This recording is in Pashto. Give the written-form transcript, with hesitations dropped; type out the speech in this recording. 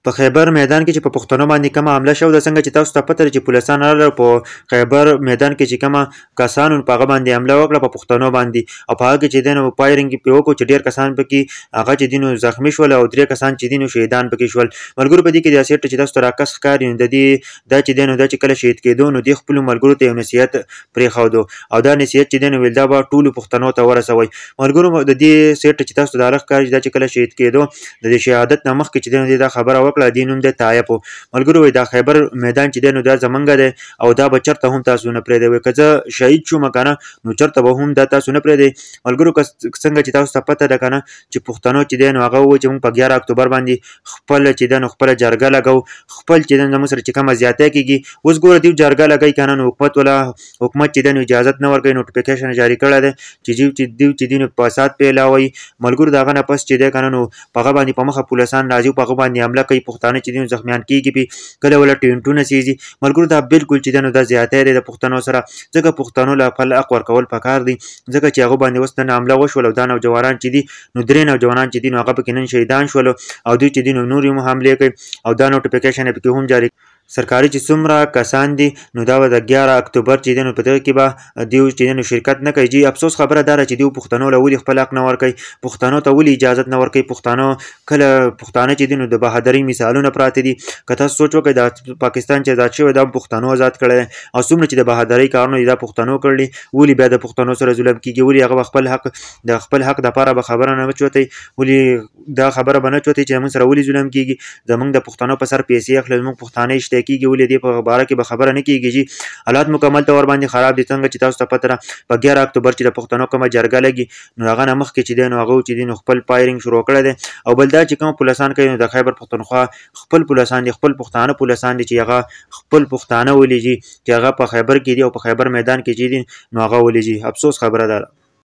په خیبر میدان کې چې په پښتنو باندې کومه حمله شوې ده، څنګه چې تاسو ته پته ده چې پولیسان راغلل په خیبر میدان کې چې کومه کسانو په هغه باندې حمله وکړه په پښتنو باندې، او په هغه کې چې دی نو فایرنګ پرې وکړو چې ډېر کسان پکې هغه چې دي نو زخمي شول او درې کسان چې دي نو شهیدان پکې شول. ملګرو په دې کې د سیټ چې تاسو ته راکس ښکاري نو د دې دا چې دی نو دا چې کله شهید کېدو نو دې خپلو ملګرو ته یو نصیحت پرېښودو او دا نصیحت چې دی نو ویل دا به ټولو پښتنو ته ورسوئ. ملګرو د دې سیټ چې تاسو ته دا ښکاري چې دا چې کله شهید کېدو د دې شهادت نه مخکې چې دی نو دې دا خبره وکړه، دې نوم دی طایف. ملګرو وایي دا خیبر میدان چې دی نو دا زمونږ دی او دا به چېرته هم تاسو نه پرېږدئ، وایي که زه شهید شوم که نه نو چېرته به هم دا تاسو نه پرېږدئ. ملګرو که څنګه چې تاسو ته پته ده که نه چې پښتنو چې دی نو هغه ووایي چې موږ په 11 اکتوبر باندې خپل چې دی نو خپله جرګه لګوو، خپل چې دی نو زموږ سره چې کومه زیاتی کېږي. اوس ګوره دیو جرګه لګوي که نه نو حکومت ولا حکومت چې دی نو اجازت نه ورکوي، نوټیفیکیشن جاري کړی دی چې دیو چې دی نو فساد پیلاوي. ملګرو د هغه نه پس چې دی که نه نو په هغه باندې په مخه پولیسان راځي او په هغه باندې حمله کوي، پښتانه چې دی نو زخمیان کېږي پې، کله وله ټینټونه سیزي. ملګرو دا بالکل چې دی نو دا زیاتی دی د پښتنو سره، ځکه پښتنو له خپل حق ورکول پکار دی، ځکه چې هغه باندې اوس نن حمله وشول او دا نوجوانان چې دي نو درې نوجوانان چې دي نو هغه پکې نن شهیدان شول او دوی چې دي نو نورې هم حملې کوي او دا نوټیفیکیشن یې پکې هم جاري. سرکاري چې څومره کسان دي نو دا به د 11 اکتوبر چې دی نو په دغه کې به دیو چې دی نو شرکت نه کوي. جی افسوس خبره دا ده چې دیو پښتنو له ولې خپل حق نه ورکوي، پښتنو ته ولې اجازت نه ورکوي؟ پښتانه کله پښتانه چې دي نو د بهادرۍ مثالونه پراته دي. که تاسو سوچ وکړئ دا پاکستان چې ازاد شوی دا هم پښتنو ازاد کړی دی او څومره چې د بهادرۍ کارونه دي دا پښتنو کړي، ولې بیا د پښتنو سره ظلم کېږي؟ ولې هغه به خپل حق د خپل حق دپاره به خبره نه چوتوي؟ ولې دا خبره به نه چوتوي چې زموږ سره ولې ظلم کېږي؟ زموږ د پښتنو په سر پیسې اخلي، زموږ پښتانه اشتها کېږي، ولې دې په باره کې به خبره نه کېږي؟ جي حالات مکمل طور باندې خراب دي. څنګه چې تاسو ته پته ده په 11 اکتوبر چې د پښتنو کومه جرګه لګي نو هغه نه مخکې چې دی نو هغه چې دی نو خپل فایرینګ شروع کړی دی. او بل دا چې کوم پولیسان کوي نو د خیبر پښتونخوا خپل پولیسان دي، خپل پښتانه پولیسان دي چې هغه خپل پښتانه ولیږي چې هغه په خیبر کې دي او په خیبر میدان کې چې دي نو هغه ولیږي. افسوس خبره ده.